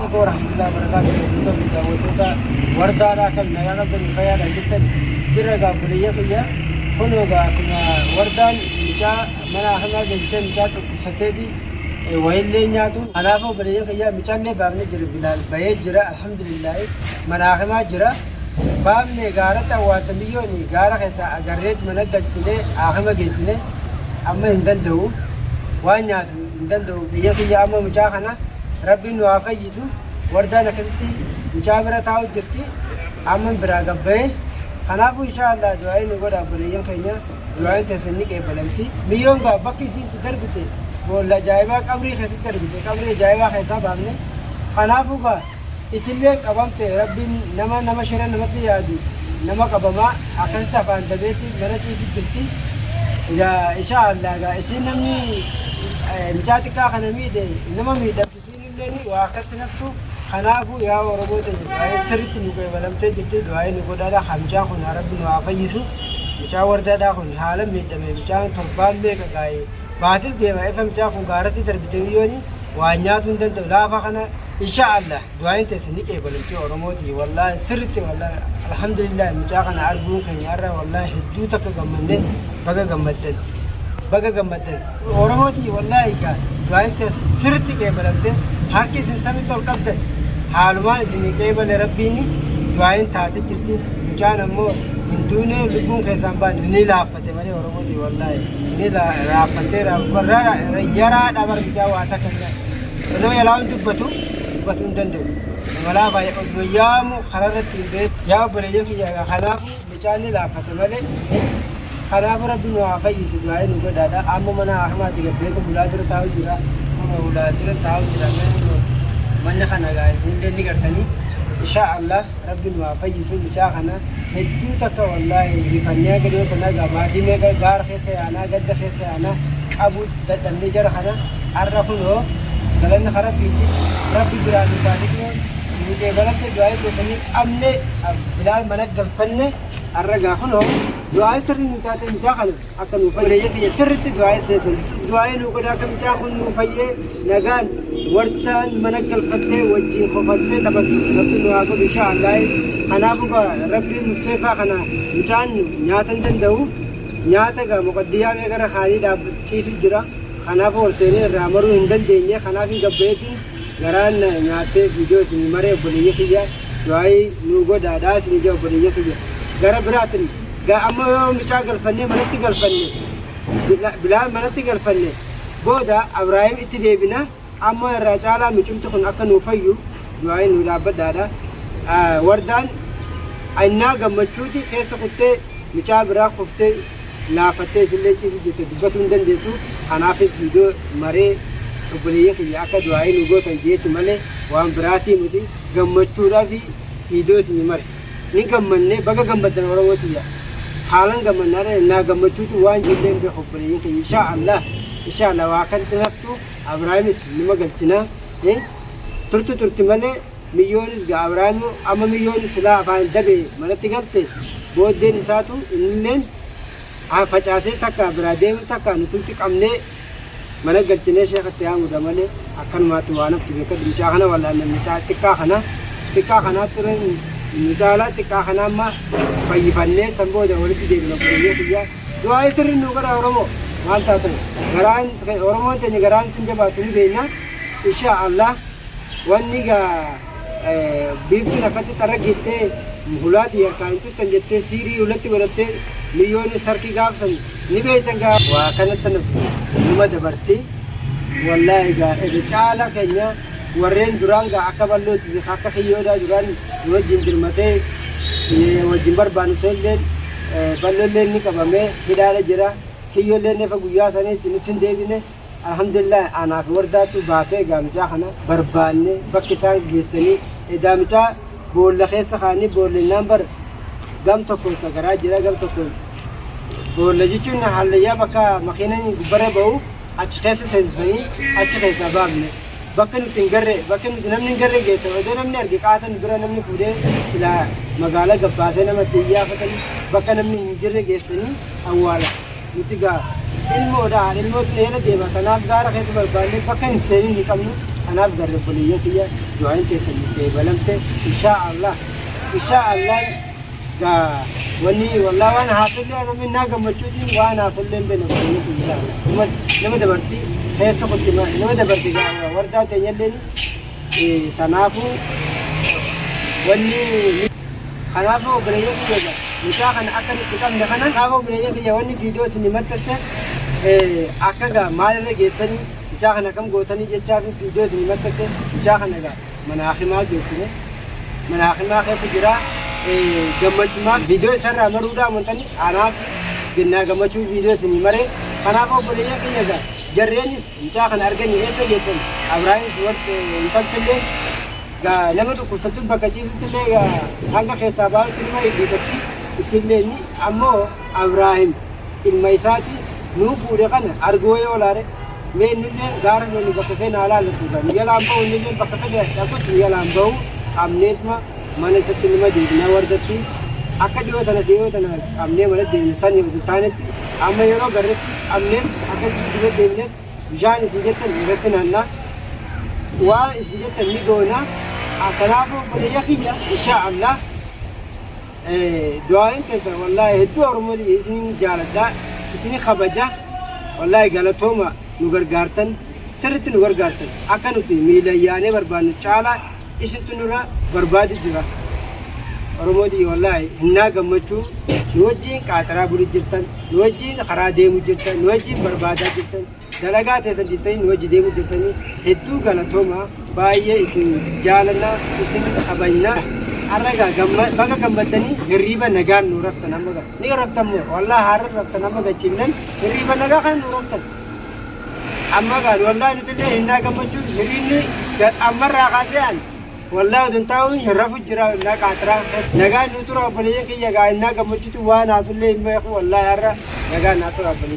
Alaikum warahmatullahi wabarakatuh. Hordoftoota daawwattoota wardaadhaa kan nagaa qabdanii fayyaadhaan jirtan jirra egaa obboleeyyan kiyya. Kun egaa akkuma wardaan mucaa mana hakimaa geessitee mucaa dhukkubsateeti wayillee nyaatu. Kanaafuu obboleeyyan kiyya mucaallee baafnee jira bilaal bahee jira alhamdulillaahi mana hakimaa jira. Baafne gaaratti awwaalta biyyoon gaara keessa agarreet mana galchinee hakima geessine amma hin danda'u waan nyaatu hin danda'u biyya kiyya amma mucaa kana Rabbiin nu haa fayyisu. Wardaan akkasitti mucaa bira taa'u jirti. Amma biraa gabbayee. Kanaafuu inshaa Allah du'aa'ii nu godha obboleeyyan keenya. Du'aa'iin teessan ni qeebalamti. Miyyoon gaa bakki isiin itti darbite boolla ajaa'ibaa qabrii keessatti darbite qabrii ajaa'ibaa keessaa baafne. Kanaafuu gaa isillee qabamte Rabbiin nama nama shira namatti yaadu nama qabamaa akkasitti afaan dabeetti mana ciisu jirti. Egaa inshaa Allah egaa isiin namni mucaa xiqqaa kana miidhe nama miidhamti isiin illee waa akkatti naftu. Kanaafuu yaa Oromoo ta'e du'aa'ee sirriitti nu qeebalamtee jirti du'aa'ee nu godhaadha. Haa mucaan kun haa Rabbi nu haa fayyisu. Mucaa wardaadhaa kun haala miidhame mucaan torbaan meeqa gaa'ee baatiif deema efa mucaan kun gaaratti darbite biyyooni waa nyaatuu hin danda'u laafa kana insha Allah. Du'aayin teessan ni qeebalamti Oromooti wallaahi sirritti wallaahi alhamdulillah mucaa kana arguun keenya har'a wallaahi hedduu takka gammanne baga gammaddan baga gammaddan Oromooti wallaahi egaa du'aayin teessan sirritti qeebalamte harki isin samitti ol qabdan haalumaan isin qeebale rabbiin du'aayin taate jirti mucaan ammoo hin duune lubbuun keessaan baane ni laaffate malee Oromooti wallaahi ni laaffatee yaraa dhabar mucaa waa takka nama yalaa hin dubbatu dubbatuu hin danda'u. Nama laafaa oduma yaamu karaa irratti hin beeku. Yaa obboleeyyan kiyya egaa kanaafuu mucaan ni laaffate malee kanaafuu rabbi nu haa fayyisu du'aa'ii nu godhaadha. Amma mana hakimaati gabbeetu hulaa dura taa'u jira. Kun hulaa dura taa'u jira. Manni kana egaa isinillee ni gartanii. Inshaa Allah rabbi nu haa fayyisu mucaa kana hedduu takka wallaahi rifannee haga dhiyoo tanaa egaa maatii meeqa gaara keessa yaanaa gadda keessa yaanaa qabuu dadhabnee jara kana har'a kunoo galanni ka rabbiiti rabbi biraa nu taate kunoo nu qeebalamte du'aa'ii keessanii qabne bilaal mana galfanne har'a gaa kunoo du'aa'ii sirri nu taate mucaa kana akka nu fayyee kiyya sirritti du'aa'ii keessan du'aa'ii nu godha akka mucaa kun nu fayyee nagaan wardaan mana galfattee wajjin kofaltee taphattu rabbi nu haa godhu inshaa Allah kanaafuu gaa rabbiin museefaa kana mucaan nyaata hin danda'u Nyaata egaa muqaddiyyaa mee gara kaanii dhaab ciisu jira. Kanaafuu ol seenee irraa maruu hin dandeenye. Kanaafin gabbayeetiin garaan na nyaattee viidiyoo isinii maree obboleeyya kiyya du'aayii nuu godhaadhaa isinii jaa obboleeyya kiyya. Gara biraatiin gaa amma yoo mucaa galfannee manatti galfanne bilaal manatti galfanne booda Abraahim itti deebina. Amma irraa caalaa mucumti kun akka nuu fayyu du'aayii nuu dhaabbadhaadha. Wardaan innaa gammachuuti keessa kuttee mucaa biraa kuftee laafattee isillee ciisu jirte dubbatuu hin dandeessu. Kanaafis viidiyoo maree obboleeyyan kiyya akka du'aayii nu gootan jeetti malee waan biraatii miti gammachuudhaafi viidiyoo isinii mare. Ni gammanne baga gammaddan Oromoo tiyya. Haalan gammannaadha innaa gammachuuti waan jillee hin beeku obboleeyyan kiyya inshaa Allah inshaa Allah waa akkasitti naftu Abraahimis numa galchina turtu turti malee miyyoonis gaa Abraahim amma miyyoon silaa afaan dabe manatti galte booddeen isaatu innilleen facaasee takka biraa deemu takka nutumti qabnee mana galchinee sheekatti yaamuudha malee akkanumaatti waan haftu beekadhu mucaa kana wallaanne mucaa xiqqaa kana xiqqaa kanaatti irra mucaalaa xiqqaa kana amma fayyifannee san booda walitti deebina obboleeyyee kiyyaa Du'aa'ii sirri nuu godhaa Oromoo. Maal taatan garaan Oromoon teenya garaan tun jabaatu ni beekna. Insha Allah wanni gaa biiftuun akkatti xarra geettee hulaatii harkaan hin tuttan jettee siirii hulatti godhattee miyyoonni sarkii gaafsan ni beektan gaa. Waa kanatti naftu numa dabarti. Wallaahi gaa irra caala keenya warreen duraan gaa akka bal'ootti fi akka kiyyoodhaa duraan nu wajjin dirmatee wajjin barbaannu seelleen Bal'oolleen ni qabame hidhaadha jira. Kiyyoolleen efa guyyaa saniitti nutti hin deebine. Alhamdulillah anaa fi wardaatu baasee egaa mucaa kana barbaanne bakki isaan geessanii edaa mucaa boolla keessa kaanii boollinnaan bar gam tokkoon sagaraa jira gam tokkoon boolla jechuun hallayyaa bakka makiinaan gubbarra ba'u achi keessa seensisanii achi keessaa baafne. Bakka nuti hin garre, bakka nuti namni hin garre geessan. Odoo namni arge qaata nu dura namni fuudhee silaa magaalaa gabbaasee nama itti iyyaafatanii bakka namni hin jirre geessanii awwaala. Nuti gaa ilmoodha, haadha ilmootu nu jala deema. Kanaaf gaara keessa barbaannee bakka hin seenin hin qabnu. Kanaaf garre obboleeyyan kiyya, du'aayin teessan nu qeebalamte inshaa Allah, inshaa Allah. Gaa wanni wallaa waan haasollee anamni naa gammachuutiin waan haasollee hin beekne, obboleeyyan kiyya, inshaa Allah. Nama nama dabarti keessa kotti nama dabarti gaa wardaa teenyalleen. Tanaafuu wanni kanaafuu obboleeyyan kiyya, gaa mucaa kana akka nutti qabne kana. Kanaafuu obboleeyyan kiyya, wanni viidiyoo isin maxxanse akka gaa maalirra geessanii, mucaa kana akkam gootanii jechaa fi viidiyoo isin maxxanse. Mucaa kana gaa mana hakimaa geessine, mana hakimaa keessa jira. Gammachumaa viidiyoo isarraa maruudhaa amantanii anaaf gennaa gammachuu viidiyoo isin maree. Kanaafuu obboleeyyan kiyya, gaa jarreenis mucaa kana arganii eessa geessan? Abrahaam fi warri intaltillee gaa nama dhukkubsattu bakka ciisutti illee gaa hanga keessaa baay'eetti nama dhiitatti isillee ni. Ammoo Abrahaam ilma isaati nuu fuudhe kana arguu yoo laare, mee innillee gaara seenu bakka seenaa laallatu gaa nu jalaan bahu. Innillee bakka fedhe dhaqus nu jalaan bahu. Qabneetuma mana isatti nima deebinaa wardatti. Akka dhiyoo tana qabnee mana deemne san yoo taanetti, amma yeroo garretti qabneet akka dura deemneet bishaan isin jettan irratti naannaa, waan isin jettan ni goona. Kanaafuu obboleeyya kiyya, insha Allah, du'aayin teessan wallaahi hedduu Oromoo isin jaaladha, isin kabaja. Wallaahi galatooma, nu gargaartan, sirritti nu gargaartan. Akka nuti miilayyaanee barbaannu caalaa isintu nurra barbaadu jira. Oromoo tiyya, wallaahi hinnaa gammachuu nu wajjiin qaaxaraa bulu jirtan, nu wajjiin karaa deemu jirtan, nu wajjiin barbaadaa jirtan, dalagaa teessan dhiiftanii nu wajji deemu jirtanii. Hedduu galatooma, baay'ee isin jaalanna, isin kabajna. Har'a gaa baga gammaddanii hirriiba nagaan nu raftan. Amma gaa ni raftan moo? Wallaahi har'a raftan, amma gachiifnan hirriiba nagaa kan nu raftan. Amma gaa wallaahi nuti illee hinnaa gammachuu hirriibni ammarraa kaasee an wallaahi odon taa'uun hin rafu jira. Hinnaa qaatiraa nagaan nu tura, obboleeyyan kiyya. Gaa hinnaa gammachuutu waan haasullee hin beeku. Wallaahi har'a nagaan naa tura, obboleeyyan.